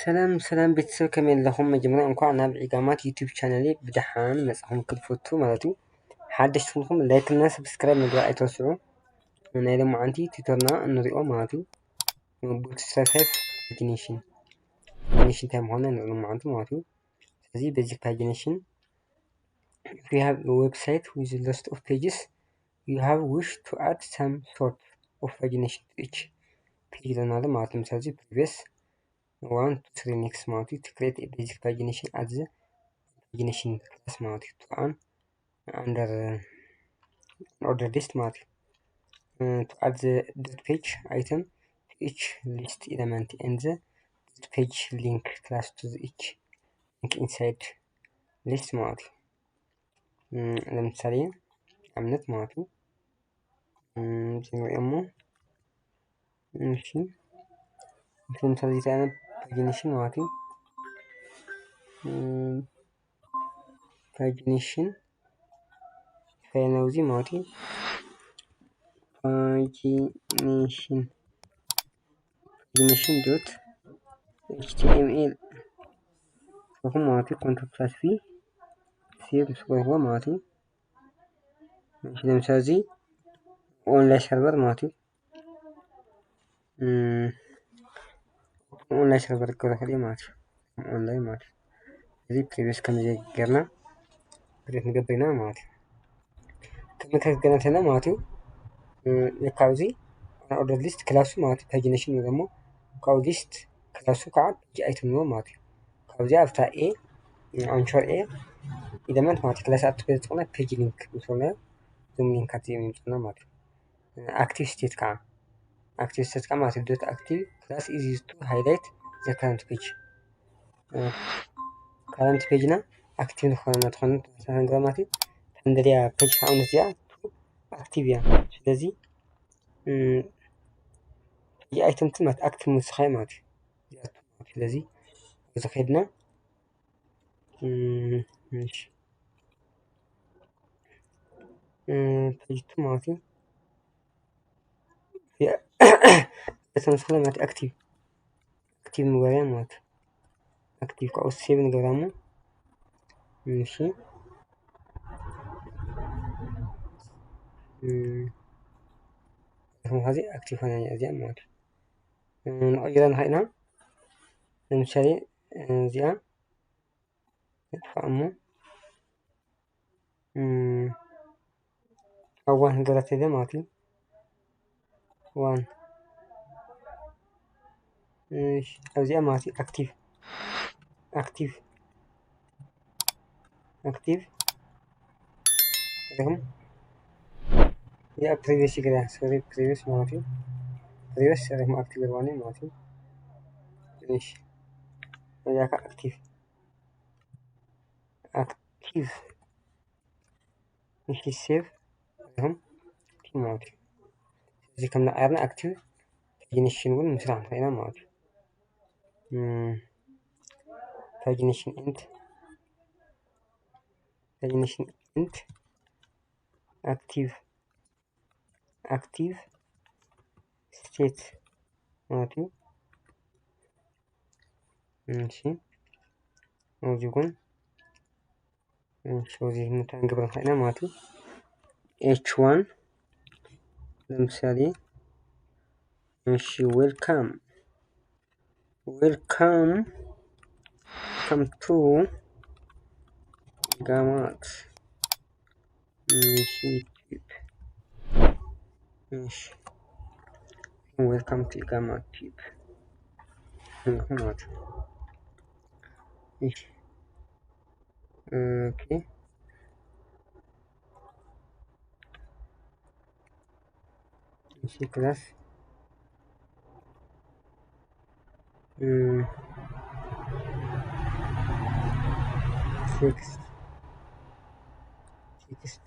ሰላም ሰላም ቤተሰብ፣ ከመይ ኣለኹም? መጀመርያ እንኳዕ ናብ ዒጋማት ዩቲዩብ ቻነል ብደሓን መጻኹም ክልፈቱ ማለት እዩ። ሓደሽቲ ትኹም ላይክ እና ሰብስክራይብ ምግባር ኣይትረስዑ። ናይ ሎማዓንቲ ቲቶርና እንሪኦ ማለት እዩ። Bootstrap Pagination፣ Pagination እንታይ ምዃኑ ንርኢ ሎማዓንቲ ማለት እዩ። ስለዚ basic Pagination, if you have a website with lots of pages, you have wish to add some sort of Pagination to each page ኣለና ማለት እዩ። ስለዚ previous one to three next ማለት እዩ። To create a basic Pagination, add the Pagination class ማለት እዩ። To an under order list ማለት እዩ። To add the dot page item to each list element and the dot page link class to the each link inside list ማለት እዩ። ለምሳሌ ኣብነት ማለት እዩ። እዚ ንሪኦ እሞ እሺ፣ ለምሳሌ እዚ ዓይነት Pagination ማለት እዩ። Pagination ፋይል ናብዚ ማለት እዩ። Pagination፣ Pagination dot H T M L ትኹም ማለት እዩ። ኮንትሮል ፕላስ ቪ ሴቭ ምስ ገርዎ ማለት እዩ። እሺ፣ ለምሳሌ እዚ ኦንላይን ሰርቨር ማለት እዩ። ኦንላይን ሰርቨር ክገብር ይኽእል እዩ ማለት እዩ። ኦንላይን ማለት እዩ። እዚ ፕሪቪየስ ከም ጌርና ክሬት ንገብር ኢና ማለት እዩ። ከም ክሬት ገና እንተና ማለት እዩ። ካብዚ ኦርደር ሊስት ክላሱ ማለት እዩ። Pagination ወይ ደግሞ ካብ ሊስት ክላሱ ከዓ ፔጅ ኣይተም ማለት እዩ። ካብዚኣ ኣብታ ኤ ኣንቾር ኤ ኢለመንት ማለት ክላስ ኣፕ ተጠቅምና ፔጅ ሊንክ ምስልና እዞም ሊንካት እዚኦም ይምፅና ማለት እዩ። ኣክቲቭ ስቴት ከዓ፣ ኣክቲቭ ስቴት ከዓ ማለት dot active class is used to highlight the current page። Current page ና ኣክቲቭ ዝኾነ እናተኾነ ተነግረ ማለት እዩ። እንደዚያ ፔጅ ከዓ እዚኣ ኣክቲቭ እያ። ስለዚ ፔጅ ኣይተም ማለት ኣክቲቭ ምስኻይ ማለት እዩ። ስለዚ እዚ ከድና ፔጅ ቱ ማለት እዩ። እተምስለ ማለት ኣክቲቭ፣ ኣክቲቭ ምግባርያ ማለት ኣክቲቭ ካብኡ ሴቭ ንገብራ እሞ እሺ። እዚ ኣክቲቭ ኾነ እዚኣ ማለት እዩ። ንቐይራ ንኽእል ኢና። ለምሳሌ እዚኣ ነጥፋ እሞ ኣብ ዋን ክንገብራ ተለ ማለት እዩ። ዋን ኣብዚኣ ማለት እዩ። ኣክቲቭ ኣክቲቭ ኣክቲቭ ሪኹም እዚኣ ፕሪቪየስ ይግዳ ሶሪ ፕሪቪየስ ማለት እዩ። ፕሪቪየስ ሪኹም ኣክቲቭ ርዋኒ ማለት እዩ። እሺ እዚኣ ከዓ ኣክቲቭ ኣክቲቭ እሺ ሴቭ ሪኹም ማለት እዩ። እዚ ከም ንዓርና ኣክቲቭ ፓጂኔሽን እውን ምስራሕ ንኽእል ኢና ማለት እዩ። ፓጂኔሽን ኢንት ፓጂኔሽን ኢንት ኣክቲቭ ኣክቲቭ ስቴት ማለት እዩ። እሺ ኣብዚ እውን እሺ እዚ እንታይ ንገብር ንኽእል ማለት እዩ። ኤች ዋን ለምሳሌ እሺ ዌልካም ዌልካም ዌልካም ቱ ጋማት እሺ እሺ ዌልካም ቱ ጋማት ቲዩብ ማለት እሺ ኦኬ እሺ ክላስ ቴክስት ቴክስት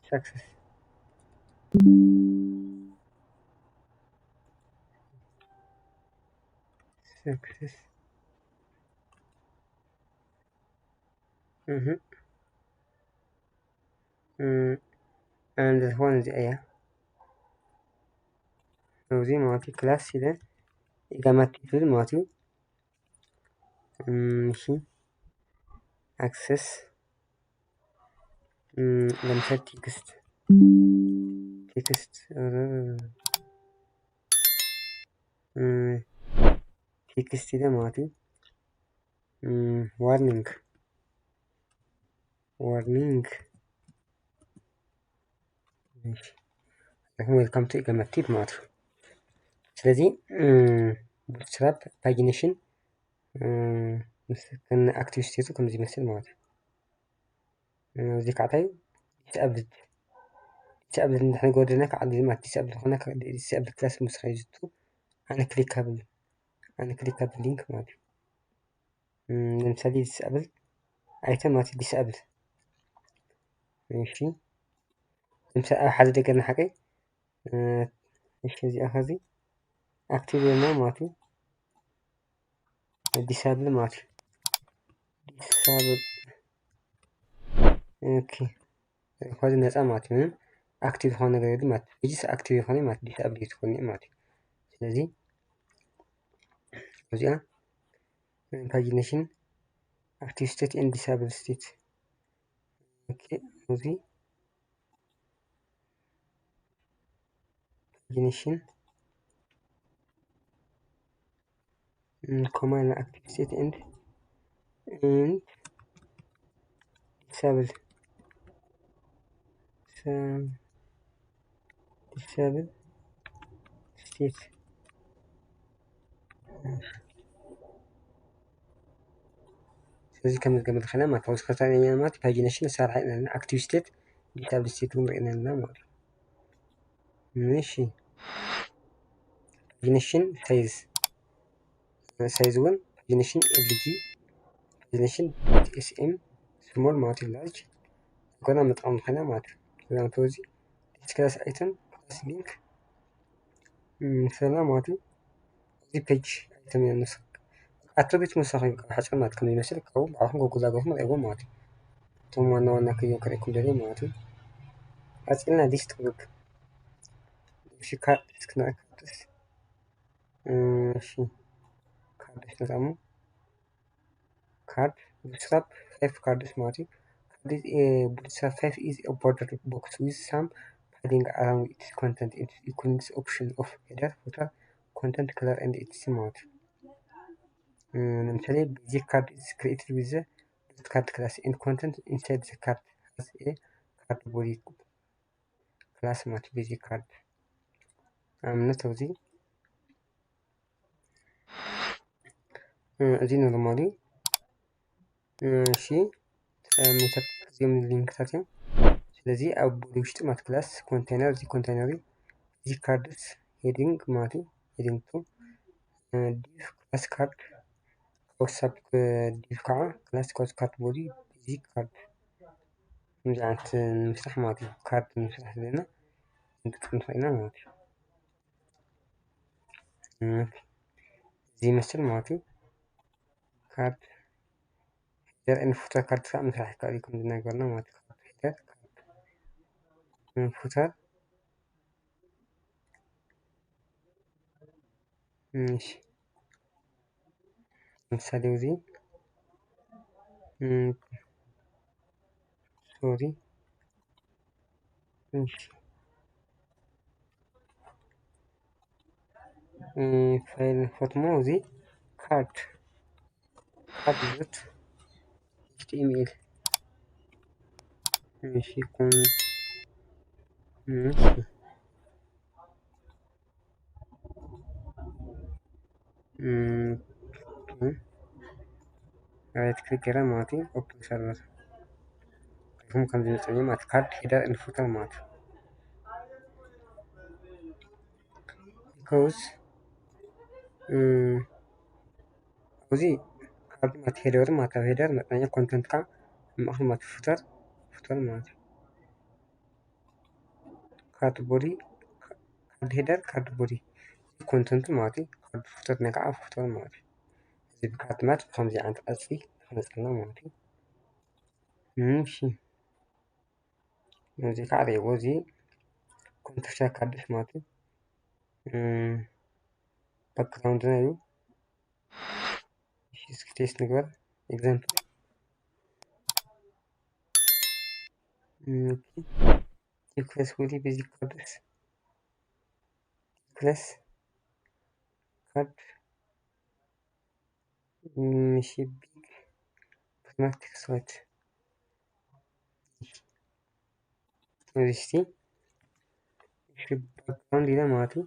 ሰክሰስ ሰክሰስ እህ and one እዚኣ እያ። ኣብዚ ማለት ክላስ ኢለ ኢጋማቲክ ዝብል ማለት እዩ። እም፣ እሺ፣ ኣክሰስ፣ እም፣ ለምሳሌ ቴክስት፣ ቴክስት፣ እም፣ ቴክስት ኢለ ማለት እዩ። እም፣ ዋርኒንግ፣ ዋርኒንግ፣ እሺ፣ ዌልካም ቱ ኢጋማቲክ ማለት እዩ። ስለዚ፣ እም፣ ቡትስትራፕ ፓጂኔሽን፣ እም፣ ምስ፣ ከነ ኣክቲቭ ስቴቱ ከምዚ ይመስል ማለት እዩ። እም፣ እዚ ከዓ እንታይ እዩ? ዲስኣብልድ፣ ዲስኣብልድ እንድሕር ንገብሮ ዘለና ከዓ፣ እዚ ማለት ዲስኣብልድ ዝኾነ፣ ዲስኣብልድ ክላስ ምስ ኸይዝቱ፣ ኣንክሊካብል፣ ኣንክሊካብል ሊንክ ማለት እዩ። እም፣ ለምሳሌ ዲስኣብልድ ኣይተም ማለት ዲስኣብልድ። እሺ፣ ለምሳሌ ኣብ ሓደ ነገር ንሓቀይ፣ እ፣ እሺ፣ እዚኣ ኸዚ ኣክቲቭ ጌርና ማለት እዩ። ዲሳብል ማለት እዩ። ዲሳብል፣ ኦኬ። ኸዚ ነፃ ማለት እዩ። ምንም ኣክቲቭ ዝኾነ ነገር የለን ማለት እዩ። ፔጅስ ኣክቲቭ ዝኾነ ማለት ዲሳብል እዩ ትኾን ማለት እዩ። ስለዚ እዚኣ ፓጂኔሽን ኣክቲቭ ስቴት ኤንድ ዲሳብል ስቴት። ኦኬ፣ እዚ ፓጂኔሽን ኮማ ኢልና ኣክቲቭ ስቴት ኤንድ፣ ኤንድ ዲሳብል፣ ዲሳብል ስቴት። ስለዚ ከም ዝገመት ኸና ማለት፣ ፓጂኔሽን ኣሰራርሓ ኢና፣ ኣክቲቭ ስቴት፣ ዲሳብል ስቴት እውን ርኢና ኣለና ማለት እዩ። እሺ፣ ፓጂኔሽን ሳይዝ፣ ሳይዝ እውን ፓጂኔሽን ኤልጂ፣ ፓጂኔሽን ኤስኤም፣ ስሞል ማለት እዩ፣ ላርጅ፣ ዝኾነ መጠን ኸና ማለት እዩ። ስለዚ እዚ ዲስክላስ ኣይተም ክላስ ሊንክ፣ እም፣ ሰላም ማለት እዩ። እዚ ፔጅ ኣይተም እዩ ንስ-፣ ኣትሪቢዩት መሳኺ ካብ ሓፂር ማለት ከም ይመስል ካብኡ ባዕልኹም ጎጉል ኣገርኩም ርኢዎ ማለት እዩ። እቶም ዋና ዋና ክሪኦም ከርእየኩም ደልየ ማለት እዩ። ቀፂልና ሊስት ግሩፕ። እሺ፣ ካርድስ ክና-፣ ካርድስ፣ እም፣ እሺ፣ ካርድስ ንጠሙ። ካርድ፣ ቡትስትራፕ ፋይቭ ካርድስ ማለት እዩ። Card is a Bootstrap five is a border box with some padding around its content. It includes option of header, footer, content, color, and et cetera ማለት እዩ። እም፣ ለምሳሌ basic card is created with the dot card class and content inside the card has a card body class ማለት እዩ። ቤዚክ ካርድ ኣብነት ኣብዚ፣ እ፣ እዚ ኖርማል እዩ። እ፣ እሺ፣ እ፣ ሜተድ እዚኦም ሊንክታት እዮም። ስለዚ ኣብ ቦዲ ውሽጢ ማለት ክላስ ኮንቴነር፣ እዚ ኮንቴነር እዩ። እዚ ካርድስ ሄዲንግ ማለት እዩ። ሄዲንግ ቱ፣ እ፣ ዲቭ ክላስ ካርድ፣ ካብ ሳብ ዲቭ ከዓ ክላስ ካብ ካርድ ቦዲ ቤዚክ ካርድ። ከምዚ ዓይነት ንምስራሕ ማለት እዩ። ካርድ ንምስራሕ ዘለና ክንጥቀም ንኽእል ኢና ማለት እዩ። እ፣ እዚ ይመስል ማለት እዩ። ካርድ ሄደር ኤንድ ፉተር ካርድ ከዓ ምስራሕ ይከኣል እዩ፣ ከም ዝነገርና ማለት እዩ። ካርድ ሄደር፣ ካርድ ፉተር። እሺ፣ ምሳሌ እዚ፣ እም፣ ሶሪ። እሺ። እ፣ ፋይል ፎርማት እዚ ካርድ፣ ካርድ ዶት ኤች ቲ ኤም ኤል። እሺ፣ ኮን-፣ እሺ። እም፣ ራይት ክሊክ ገይረ ማለት እዩ። ኦፕን ሰርቨር። ከም፣ ከም ዝመፀኒ ማለት ካርድ ሄደር ኤንድ ፉተር ማለት እዩ። ቢኮዝ፣ እም፣ ኣብዚ ካርድ ማለት ሄደር ማለት ኣብ ሄደር መጠኛ ኮንተንት ከዓ ኣብ ማእኸል ማለት ፉተር፣ ፉተር ማለት እዩ። ካርድ ቦዲ፣ ካርድ ሄደር፣ ካርድ ቦዲ ኮንተንቱ ማለት እዩ። ካርድ ፉተር ናይ ከዓ ፉተር ማለት እዩ። እዚ ብካርድ ማለት ብከምዚ ዓይነት ቅርፂ ክመፀልና ማለት እዩ። እሺ፣ እዚ ከዓ ርእይዎ፣ እዚ ኮንተክስት ካርድስ ማለት እዩ። እም፣ ባክግራውንድና እዩ። እሺ፣ እስኪ ቴስት ንግበር። ኤግዛምፕል ሪኩዌስት ዊዝ ቤዚክ ኮድስ፣ ሪኩዌስት ኮድ፣ እሺ፣ ቢግ ፕራግማቲክ ስዊች፣ እሺ፣ ባክግራውንድ ኢለ ማለት እዩ።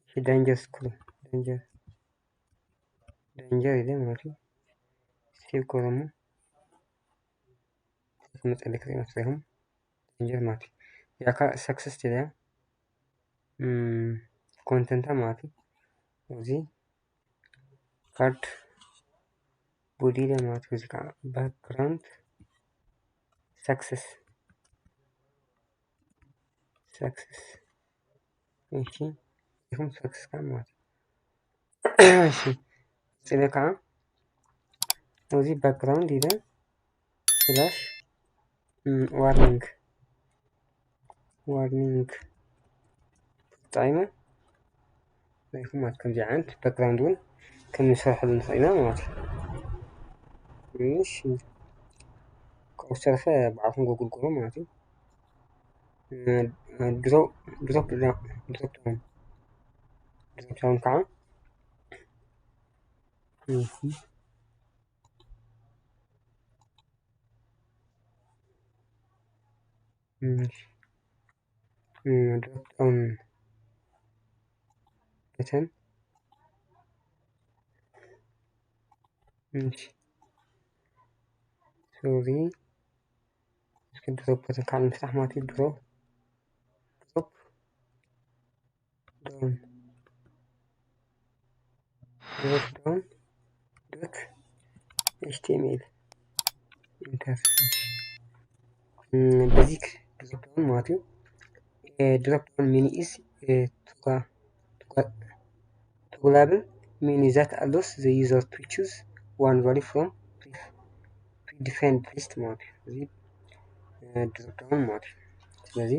እሺ፣ ዳንጀር ስኩል፣ ዳንጀር፣ ዳንጀር ኢለ ማለት እዩ። ሴቭ ኮረሙ ተመጸለክ ይመስለኩም። ዳንጀር ማለት እዩ። ያካ ሰክሰስ ኢለ፣ እም፣ ኮንተንታ ማለት እዩ። እዚ ካርድ ቦዲ ኢለ ማለት እዩ። እዚ ከዓ ባክግራውንድ ሰክሰስ፣ ሰክሰስ፣ እሺ፣ ይኹም ሰክሰስ ከዓ ማለት እዩ። እሺ፣ ጽለ ከዓ እዚ ባክግራውንድ ኢለ ስላሽ፣ እም፣ ዋርኒንግ፣ ዋርኒንግ ተጠቒመ፣ ናይኹም ማለት ከምዚ ዓይነት ባክግራውንድ እውን ከም ንሰርሐሉ ንኽእል ኢና ማለት እዩ። እሺ፣ ካብኡ ዝተረፈ ባዕልኹም ጎግል ግበሩ ማለት እዩ። እ፣ ድሮ-፣ ድሮፕ ዳ-፣ ድሮፕ ዳውን፣ ድሮፕ ዳውን ከዓ፣ እሺ፣ እሺ፣ እ፣ ድሮፕ ዳውን በተን፣ እሺ፣ ሶሪ፣ እስኪ ድሮፕ በተን ከዓ ንምስራሕ ማለት እዩ። ድሮፕ፣ ድሮፕ ዳውን፣ ድሮፕ ዳውን ዶት ኤች ቲ ኤም ኤል፣ ኢንተር። እም፣ ቤዚክ ድሮፕ ዳውን ማለት እዩ። እ፣ ድሮፕ ዳውን ሜኑ ኢዝ፣ እ፣ ቱጋ-፣ ቱጋ-፣ ቱጉላብል ሜኑ ዛት ኣሎስ ዘ ዩዘር ቱ ቹዝ ዋን ቫልዩ ፍሮም ፕሪዲፋይንድ ሊስት ማለት እዩ። እዚ፣ እ፣ ድሮፕ ዳውን ማለት እዩ። ስለዚ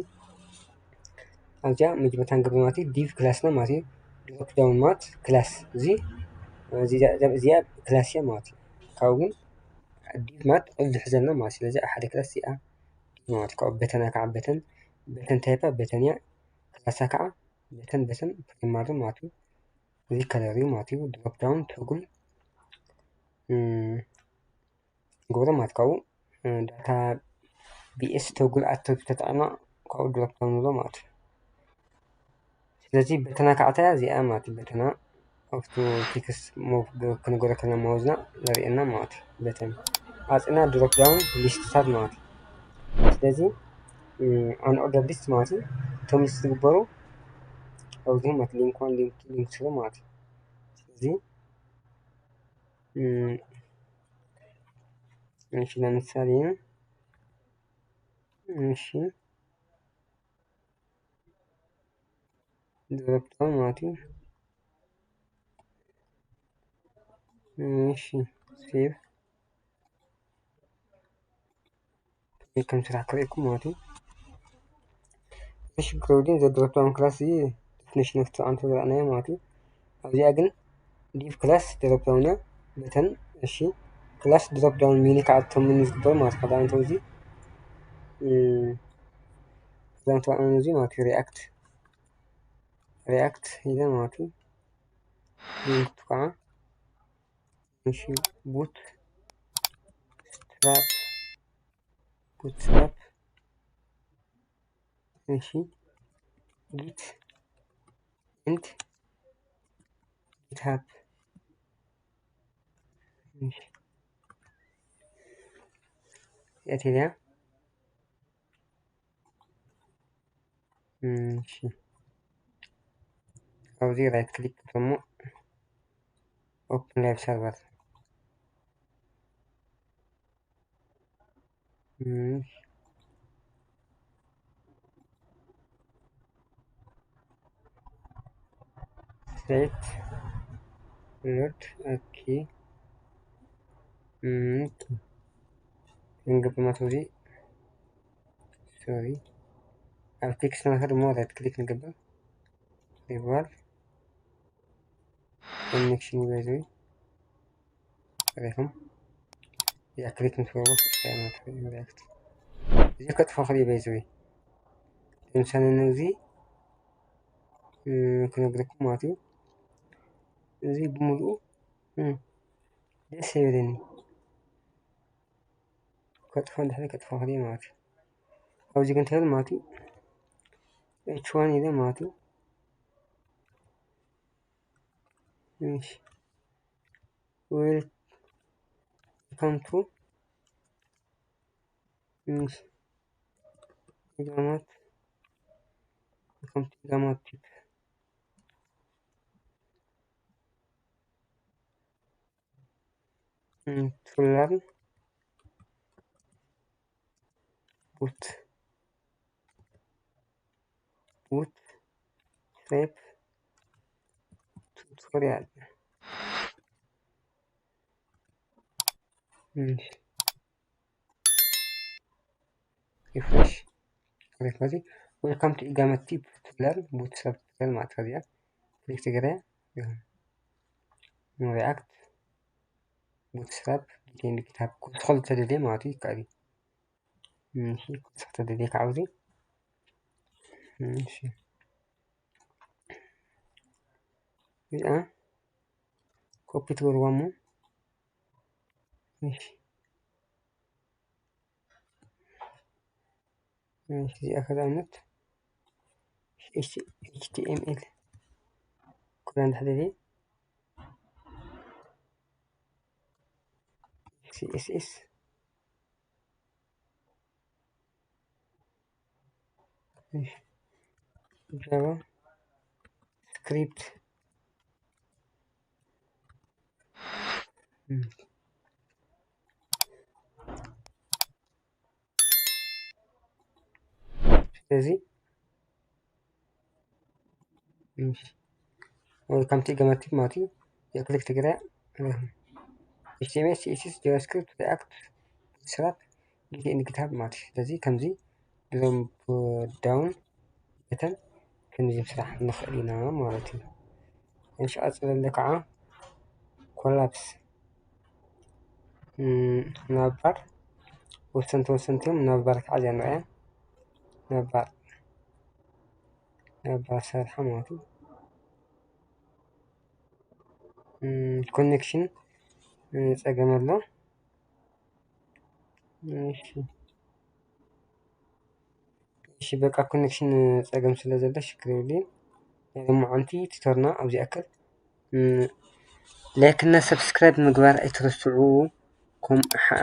ኣብዚኣ መጀመርታ ንገብር ማለት እዩ ዲቭ ክላስና ማለት እዩ። ድሮፕ ዳውን ማለት ክላስ፣ እዚ፣ እዚ፣ እዚኣ ክላስ እያ ማለት እዩ። ካብኡ ግን ዲቭ ማለት ቅዲ ዝሕዘልና ማለት እዩ። ስለዚ ኣብ ሓደ ክላስ እዚኣ ዲቭ ማለት እዩ። ካብኡ በተና ከዓ በተን፣ በተን ታይፓ በተን እያ። ክላሳ ከዓ በተን፣ በተን ፕሪማሪ ማለት እዩ። እዚ ከለር እዩ ማለት እዩ። ድሮፕ ዳውን ቶግል፣ እም፣ ንገብሮ ማለት ካብኡ፣ እ፣ ዳታ ቢ ኤስ ቶግል ኣቶብ ተጠቒምና ካብኡ ድሮፕ ዳውን ንብሎ ማለት እዩ። ስለዚ በተና ከዓ እታ እዚኣ ማለት እዩ። በተና ኣብቱ ቴክስት ሞቭ ክንገብሮ ከለና ማውዝና ዘርእየና ማለት እዩ። በተን ኣፅና ድሮፕ ዳውን ሊስትታት ማለት እዩ። ስለዚ፣ እ፣ ኣን ኦርደር ሊስት ማለት እዩ። እቶም ሊስት ዝግበሩ ኣብዚ ማለት ሊንክ ዋን፣ ሊንክ ቱ፣ ሊንክ ስሪ ማለት እዩ። ስለዚ፣ እ፣ እሺ፣ ለምሳሌ፣ እሺ፣ ድሮፕ ዳውን ማለት እዩ። እሺ፣ ሴቭ። ከም ስራሕ ክርእየኩም ማለት እዩ። እሺ፣ ግሮዲን ዘ ድሮፕ ዳውን ክላስ እዩ። ዴፊኒሽን ኦፍ ቱ ኣንተ ዝረኣናዮ ማለት እዩ። ኣብዚኣ ግን ዲቭ ክላስ ድሮፕ ዳውን እያ። በተን፣ እሺ፣ ክላስ ድሮፕ ዳውን ሜኑ ከዓ እቶም ሜኑ ዝግበሩ ማለት እዩ። ክዳውንት እዚ፣ እ፣ ክዳውንት እዚ ማለት እዩ። ሪያክት፣ ሪያክት ኢለ ማለት እዩ። ሊንክ ከዓ፣ እሺ፣ ቡት ስትራፕ፣ ቡት ስትራፕ፣ እሺ፣ ጊት ኤንድ ጊትሃብ። እሺ፣ የት ሄደ? እሺ፣ ኣብዚ ራይት ክሊክ ክትብሉ ኦፕን ላይቭ ሰርቨር። እሺ፣ ሴት ሎድ። ኦኬ፣ ኦኬ፣ ክንገብር ማለት እዚ፣ ሶሪ፣ ኣብ ቴክስት ንኽእል እሞ ራይት ክሊክ ንገብር። ሪቫል ኮኔክሽን ይበዝዊ ሪኹም እዚኣ ክሊክ ምስ ገበርኩ ክፍታ ማለት እዩ። ሪያክት እዚ ከጥፎ ክርኢ በይዝዊ ለምሳሌ ነዚ ክነግረኩም ማለት እዩ። እዚ ብምሉኡ ደስ ይበለኒ። ከጥፎ እንድሕሪ ከጥፎ ክርኢ ማለት እዩ። ኣብዚ ግን ትብል ማለት እዩ። ኤች ዋን ኢለ ማለት እዩ። እሺ። Welcome to Gamat Welcome to Gamat Tip. To learn boot bootstrap tutorial. Refresh. Welcome to Gamat Tip to learn bootstrap tutorial ማለት ከዚኣ ክሊክ ትገርያ React bootstrap ጊቴን ጊታብ ክትኸሉ ተደልየ ማለት እዩ። ይከኣል እዩ። እሺ፣ ክትስሕተ ደልየ ካብዚ። እሺ። እዚኣ ኮፒ ትገብርዋ እሞ። እሺ። እሺ፣ እዚኣ ከዛነት ኤች ቲ ኤም ኤል ክላ እንድሕር ደልየ ሲ ኤስ ኤስ ጃቫ ስክሪፕት ስለዚ Welcome to Gamat Tip ማለት እዩ። የክሊክ ትግረ ኤች ቲ ኤም ኤል፣ ሲ ኤስ ኤስ፣ ጃቫስክሪፕት፣ ሪያክት፣ ቡትስትራፕ፣ ጊቴን ጊታብ ማለት እዩ። ስለዚ ከምዚ ድሮፕ ዳውን በተን ከምዚ ምስራሕ ንኽእል ኢና ማለት እዩ። እሺ፣ ቀጽለለ ከዓ ኮላፕስ ናብ ባር ወሰንቲ ወሰንቲ እዮም። ናብ ባር ከዓ እዚኣ ንሪኣ ናብ ባር ናብ ባር ሰርሓ ማለት እዩ። ኮኔክሽን ጸገም ኣሎ። እሺ በቃ ኮኔክሽን ጸገም ስለ ዘሎ ሽክር የብሉን። ናይ ሎማዓንቲ ቲቶርና ኣብዚ ኣክል። ላይክ እና ሰብስክራይብ ምግባር ኣይትረስዑ።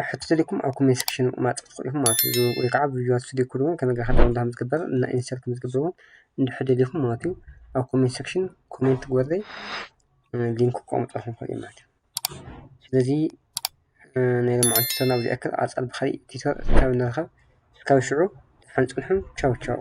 ሕቶ ተሊኩም ኣብ ኮሜንት ሴክሽን ምቕማጥ ትኽእሉ ኢኹም ማለት እዩ። ወይ ከዓ ቪዲዮ ስቱዲዮ ኮድ እውን ከመይ ገይርካ ዳውንሎድ ከም ዝግበር እና ኢንስቶል ከም ዝግበር እውን እንድሕር ደሊኹም ማለት እዩ። ኣብ ኮሜንት ሴክሽን ኮሜንት ግበረይ ሊንክ ክቐምጠልኩም ይኽእል እዩ ማለት እዩ። ስለዚ ናይ ሎማዓንቲ ቲቶርና ኣብዚ ኣክል። ኣብ ጻል ብኻሊእ ቲቶር እስካብ ንራኸብ እስካብ ሽዑ ደሓን ጽንሑ። ቻው ቻው።